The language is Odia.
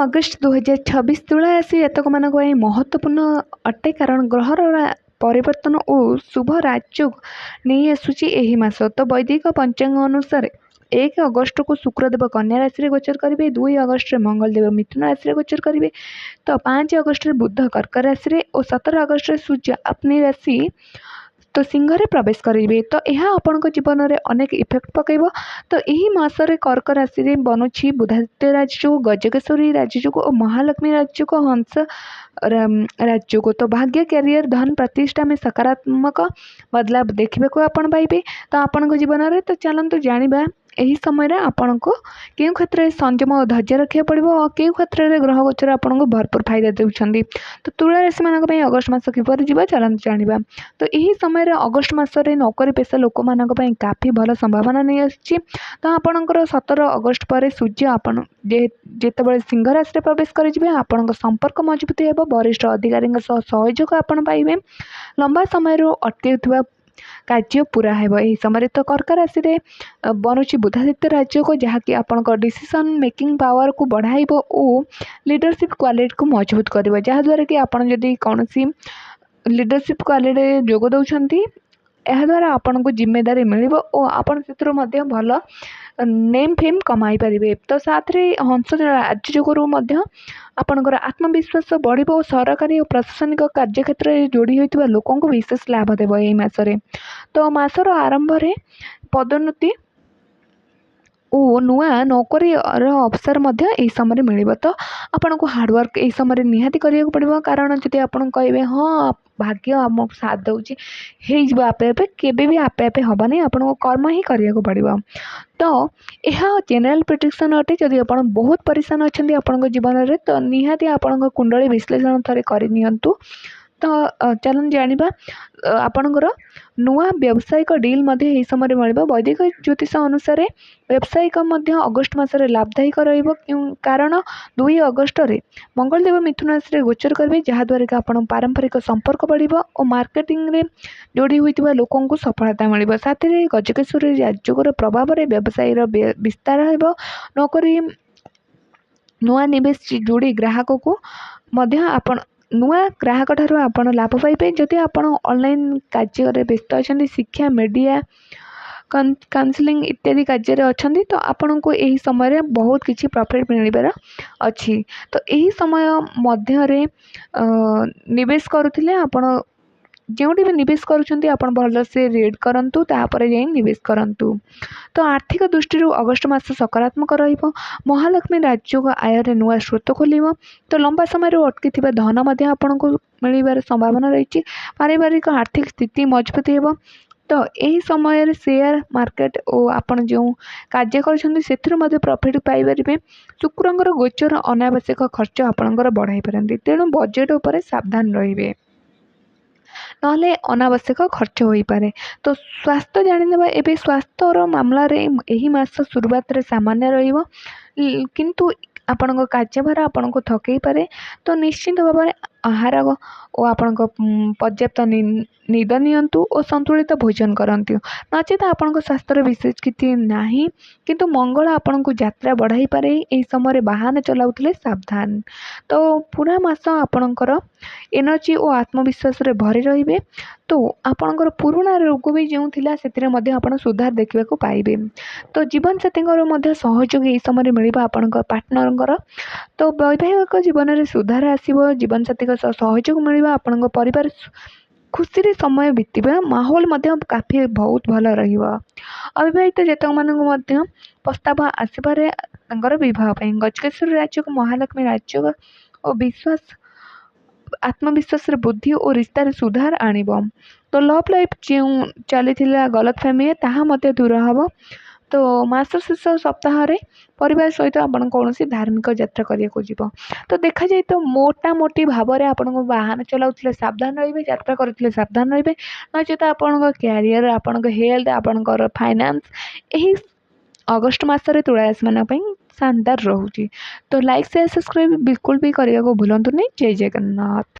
ଅଗଷ୍ଟ 2026 ତୁଳା ରାଶି ଜାତକମାନଙ୍କ ପାଇଁ ମହତ୍ତ୍ୱପୂର୍ଣ୍ଣ ଅଟେ, କାରଣ ଗ୍ରହର ପରିବର୍ତ୍ତନ ଓ ଶୁଭ ରାଜଯୋଗ ନେଇ ଆସୁଛି ଏହି ମାସ। ତ ବୈଦିକ ପଞ୍ଚାଙ୍ଗ ଅନୁସାରେ 1 ଅଗଷ୍ଟକୁ ଶୁକ୍ରଦେବ କନ୍ୟା ରାଶିରେ ଗୋଚର କରିବେ, 2 ଅଗଷ୍ଟରେ ମଙ୍ଗଳଦେବ ମିଥୁନ ରାଶିରେ ଗୋଚର କରିବେ, ତ 5 ଅଗଷ୍ଟରେ ବୁଧ କର୍କ ରାଶିରେ ଓ 17 ଅଗଷ୍ଟରେ ସୂର୍ଯ୍ୟ ଅଗ୍ନି ରାଶି ତ ସିଂହରେ ପ୍ରବେଶ କରିବେ। ତ ଏହା ଆପଣଙ୍କ ଜୀବନରେ ଅନେକ ଇଫେକ୍ଟ ପକାଇବ। ତ ଏହି ମାସରେ କର୍କ ରାଶିରେ ବନୁଛି ବୁଧାଦିତ୍ୟ ରାଜଯୋଗ, ଗଜକେଶରୀ ରାଜଯୋଗ ଓ ମହାଲକ୍ଷ୍ମୀ ରାଜଯୋଗ, ହଂସ ରାଜଯୋଗ। ତ ଭାଗ୍ୟ, କ୍ୟାରିୟର, ଧନ ପ୍ରତିଷ୍ଠା में ସକାରାତ୍ମକ ବଦଲାବ ଦେଖିବାକୁ ଆପଣ ପାଇବେ ତ ଆପଣଙ୍କ ଜୀବନରେ। ତ ଚାଲନ୍ତୁ ଜାଣିବା, ଏହି ସମୟରେ ଆପଣଙ୍କୁ କେଉଁ କ୍ଷେତ୍ରରେ ସଂଯମ ଓ ଧୈର୍ଯ୍ୟ ରଖିବାକୁ ପଡ଼ିବ ଓ କେଉଁ କ୍ଷେତ୍ରରେ ଗ୍ରହ ଗୋଚର ଆପଣଙ୍କୁ ଭରପୁର ଫାଇଦା ଦେଉଛନ୍ତି। ତ ତୁଳା ରାଶିମାନଙ୍କ ପାଇଁ ଅଗଷ୍ଟ ମାସ କିପରି ଯିବ, ଚାଲନ୍ତୁ ଜାଣିବା। ତ ଏହି ସମୟରେ ଅଗଷ୍ଟ ମାସରେ ନୌକରି ପେଶା ଲୋକମାନଙ୍କ ପାଇଁ କାଫି ଭଲ ସମ୍ଭାବନା ନେଇ ଆସୁଛି। ତ ଆପଣଙ୍କର 17 ଅଗଷ୍ଟ ପରେ ସୂର୍ଯ୍ୟ ଆପଣ ଯେତେବେଳେ ସିଂହ ରାଶିରେ ପ୍ରବେଶ କରିଯିବେ, ଆପଣଙ୍କ ସମ୍ପର୍କ ମଜବୁତ ହେବ, ବରିଷ୍ଠ ଅଧିକାରୀଙ୍କ ସହ ସହଯୋଗ ଆପଣ ପାଇବେ, ଲମ୍ବା ସମୟରୁ ଅଟକେଉଥିବା କାର୍ଯ୍ୟ ପୁରା ହେବ ଏହି ସମୟରେ। ତ କର୍କ ରାଶିରେ ବନୁଛି ବୁଧାଦିତ୍ୟ ରାଜଯୋଗ, ଯାହାକି ଆପଣଙ୍କ ଡିସିସନ୍ ମେକିଂ ପାୱାରକୁ ବଢ଼ାଇବ ଓ ଲିଡରସିପ୍ କ୍ୱାଲିଟିକୁ ମଜବୁତ କରିବ, ଯାହାଦ୍ୱାରା କି ଆପଣ ଯଦି କୌଣସି ଲିଡରସିପ୍ କ୍ୱାଲିଟିରେ ଯୋଗ ଦେଉଛନ୍ତି, ଏହାଦ୍ୱାରା ଆପଣଙ୍କୁ ଜିମ୍ମେଦାରୀ ମିଳିବ ଓ ଆପଣ ସେଥିରୁ ମଧ୍ୟ ଭଲ ନେମ୍ ଫେମ୍ କମାଇ ପାରିବେ। ତ ସାଥିରେ ହଂସ ରାଜଯୋଗରୁ ମଧ୍ୟ ଆପଣଙ୍କର ଆତ୍ମବିଶ୍ୱାସ ବଢ଼ିବ ଓ ସରକାରୀ ଓ ପ୍ରଶାସନିକ କାର୍ଯ୍ୟକ୍ଷେତ୍ରରେ ଯୋଡ଼ି ହୋଇଥିବା ଲୋକଙ୍କୁ ବିଶେଷ ଲାଭ ଦେବ ଏହି ମାସରେ। ତ ମାସର ଆରମ୍ଭରେ ପଦୋନ୍ନତି ଓ ନୂଆ ନୌକରୀର ଅବସର ମଧ୍ୟ ଏହି ସମୟରେ ମିଳିବ। ତ ଆପଣଙ୍କୁ ହାର୍ଡ଼ୱାର୍କ ଏହି ସମୟରେ ନିହାତି କରିବାକୁ ପଡ଼ିବ, କାରଣ ଯଦି ଆପଣ କହିବେ ହଁ, ଭାଗ୍ୟ ଆମକୁ ସାଥ ଦେଉଛି, ହେଇଯିବ ଆପେ ଆପେ, କେବେ ବି ଆପେ ଆପେ ହେବନି, ଆପଣଙ୍କୁ କର୍ମ ହିଁ କରିବାକୁ ପଡ଼ିବ। ତ ଏହା ଜେନେରାଲ୍ ପ୍ରେଡ଼ିକ୍ସନ୍ ଅଟେ। ଯଦି ଆପଣ ବହୁତ ପରିଶାନ ଅଛନ୍ତି ଆପଣଙ୍କ ଜୀବନରେ, ତ ନିହାତି ଆପଣଙ୍କ କୁଣ୍ଡଳୀ ବିଶ୍ଳେଷଣ ଥରେ କରିନିଅନ୍ତୁ। ତ ଚାଲନ୍ତୁ ଜାଣିବା, ଆପଣଙ୍କର ନୂଆ ବ୍ୟବସାୟିକ ଡିଲ୍ ମଧ୍ୟ ଏହି ସମୟରେ ମିଳିବ। ବୈଦିକ ଜ୍ୟୋତିଷ ଅନୁସାରେ ବ୍ୟବସାୟିକ ମଧ୍ୟ ଅଗଷ୍ଟ ମାସରେ ଲାଭଦାୟକ ରହିବ, କାରଣ 2 ଅଗଷ୍ଟରେ ମଙ୍ଗଳଦେବ ମିଥୁନ ରାଶିରେ ଗୋଚର କରିବେ, ଯାହାଦ୍ୱାରା କି ଆପଣ ପାରମ୍ପରିକ ସମ୍ପର୍କ ବଢ଼ିବ ଓ ମାର୍କେଟିଂରେ ଯୋଡ଼ି ହୋଇଥିବା ଲୋକଙ୍କୁ ସଫଳତା ମିଳିବ। ସାଥିରେ ଗଜକେଶ୍ୱରୀ ରାଜଯୋଗର ପ୍ରଭାବରେ ବ୍ୟବସାୟର ବିସ୍ତାର ହେବ। ନୌକରି, ନୂଆ ନିବେଶ ଯୋଡ଼ି ଗ୍ରାହକକୁ ମଧ୍ୟ ଆପଣ ନୂଆ ଗ୍ରାହକ ଠାରୁ ଆପଣ ଲାଭ ପାଇବେ। ଯଦି ଆପଣ ଅନଲାଇନ୍ କାର୍ଯ୍ୟରେ ବ୍ୟସ୍ତ ଅଛନ୍ତି, ଶିକ୍ଷା, ମିଡ଼ିଆ, କାଉନସିଲିଂ ଇତ୍ୟାଦି କାର୍ଯ୍ୟରେ ଅଛନ୍ତି, ତ ଆପଣଙ୍କୁ ଏହି ସମୟରେ ବହୁତ କିଛି ପ୍ରଫିଟ୍ ମିଳିବାର ଅଛି। ତ ଏହି ସମୟ ମଧ୍ୟରେ ନିବେଶ କରୁଥିଲେ, ଆପଣ ଯେଉଁଠି ବି ନିବେଶ କରୁଛନ୍ତି, ଆପଣ ଭଲସେ ରିଡ଼୍ କରନ୍ତୁ, ତାପରେ ଯାଇ ନିବେଶ କରନ୍ତୁ। ତ ଆର୍ଥିକ ଦୃଷ୍ଟିରୁ ଅଗଷ୍ଟ ମାସ ସକାରାତ୍ମକ ରହିବ। ମହାଲକ୍ଷ୍ମୀ ରାଜଯୋଗ ଆୟରେ ନୂଆ ସ୍ରୋତ ଖୋଲିବ। ତ ଲମ୍ବା ସମୟରୁ ଅଟକିଥିବା ଧନ ମଧ୍ୟ ଆପଣଙ୍କୁ ମିଳିବାର ସମ୍ଭାବନା ରହିଛି। ପାରିବାରିକ ଆର୍ଥିକ ସ୍ଥିତି ମଜବୁତ ହେବ। ତ ଏହି ସମୟରେ ସେୟାର ମାର୍କେଟ ଓ ଆପଣ ଯେଉଁ କାର୍ଯ୍ୟ କରୁଛନ୍ତି, ସେଥିରୁ ମଧ୍ୟ ପ୍ରଫିଟ୍ ପାଇପାରିବେ। ଶୁକ୍ରଙ୍କର ଗୋଚର ଅନାବଶ୍ୟକ ଖର୍ଚ୍ଚ ଆପଣଙ୍କର ବଢ଼ାଇ ପାରନ୍ତି, ତେଣୁ ବଜେଟ୍ ଉପରେ ସାବଧାନ ରହିବେ, ନହେଲେ ଅନାବଶ୍ୟକ ଖର୍ଚ୍ଚ ହୋଇପାରେ। ତ ସ୍ୱାସ୍ଥ୍ୟ ଜାଣିନେବା ଏବେ। ସ୍ୱାସ୍ଥ୍ୟର ମାମଲାରେ ଏହି ମାସ ଶୁରୁଆତରେ ସାମାନ୍ୟ ରହିବ, କିନ୍ତୁ ଆପଣଙ୍କ କାର୍ଯ୍ୟଭାର ଆପଣଙ୍କୁ ଥକେଇ ପାରେ। ତ ନିଶ୍ଚିନ୍ତ ଭାବରେ ଆହାର ଓ ଆପଣଙ୍କ ପର୍ଯ୍ୟାପ୍ତ ନିଦ ନିଅନ୍ତୁ ଓ ସନ୍ତୁଳିତ ଭୋଜନ କରନ୍ତୁ, ନଚେତ ଆପଣଙ୍କ ସ୍ୱାସ୍ଥ୍ୟର ବିଶେଷ କିଛି ନାହିଁ। କିନ୍ତୁ ମଙ୍ଗଳ ଆପଣଙ୍କୁ ଯାତ୍ରା ବଢ଼ାଇପାରେ। ଏହି ସମୟରେ ବାହନ ଚଲାଉଥିଲେ ସାବଧାନ। ତ ପୁରା ମାସ ଆପଣଙ୍କର ଏନର୍ଜି ଓ ଆତ୍ମବିଶ୍ୱାସରେ ଭରି ରହିବେ। ତ ଆପଣଙ୍କର ପୁରୁଣା ରୋଗ ବି ଯେଉଁ ଥିଲା, ସେଥିରେ ମଧ୍ୟ ଆପଣ ସୁଧାର ଦେଖିବାକୁ ପାଇବେ। ତ ଜୀବନସାଥୀଙ୍କର ମଧ୍ୟ ସହଯୋଗ ଏହି ସମୟରେ ମିଳିବ, ଆପଣଙ୍କ ପାର୍ଟନରଙ୍କର। ତ ବୈବାହିକ ଜୀବନରେ ସୁଧାର ଆସିବ, ଜୀବନସାଥୀଙ୍କ ସହ ସହଯୋଗ ମିଳିବ, ଆପଣଙ୍କ ପରିବାର ଖୁସିରେ ସମୟ ବିତିବା ମାହୋଲ ମଧ୍ୟ କାଫି ବହୁତ ଭଲ ରହିବ। ଅବିବାହିତ ଜାତକମାନଙ୍କୁ ମଧ୍ୟ ପ୍ରସ୍ତାବ ଆସିପାରେ ତାଙ୍କର ବିବାହ ପାଇଁ। ଗଜକେଶ୍ୱରୀ ରାଜଯୋଗ, ମହାଲକ୍ଷ୍ମୀ ରାଜଯୋଗ ଓ ବିଶ୍ୱାସ ଆତ୍ମବିଶ୍ୱାସରେ ବୃଦ୍ଧି ଓ ରିସ୍ତାରେ ସୁଧାର ଆଣିବ। ତ ଲଭ୍ ଲାଇଫ୍ ଯେଉଁ ଚାଲିଥିଲା ଗଲତ ଫେମି, ତାହା ମଧ୍ୟ ଦୂର ହେବ। ତ ମାସ ଶେଷ ସପ୍ତାହରେ ପରିବାର ସହିତ ଆପଣ କୌଣସି ଧାର୍ମିକ ଯାତ୍ରା କରିବାକୁ ଯିବ ତ ଦେଖାଯାଏ। ତ ମୋଟାମୋଟି ଭାବରେ ଆପଣଙ୍କ ବାହନ ଚଲାଉଥିଲେ ସାବଧାନ ରହିବେ, ଯାତ୍ରା କରୁଥିଲେ ସାବଧାନ ରହିବେ, ନଚେତ ଆପଣଙ୍କ କ୍ୟାରିୟର, ଆପଣଙ୍କ ହେଲ୍ଥ, ଆପଣଙ୍କର ଫାଇନାନ୍ସ ଏହି ଅଗଷ୍ଟ ମାସରେ ତୁଳାରାଶିମାନଙ୍କ ପାଇଁ ଶାନଦାର ରହୁଛି। ତ ଲାଇକ୍, ସେୟାର, ସବସ୍କ୍ରାଇବ୍ ବିଲକୁଲ ବି କରିବାକୁ ଭୁଲନ୍ତୁନି। ଜୟ ଜଗନ୍ନାଥ।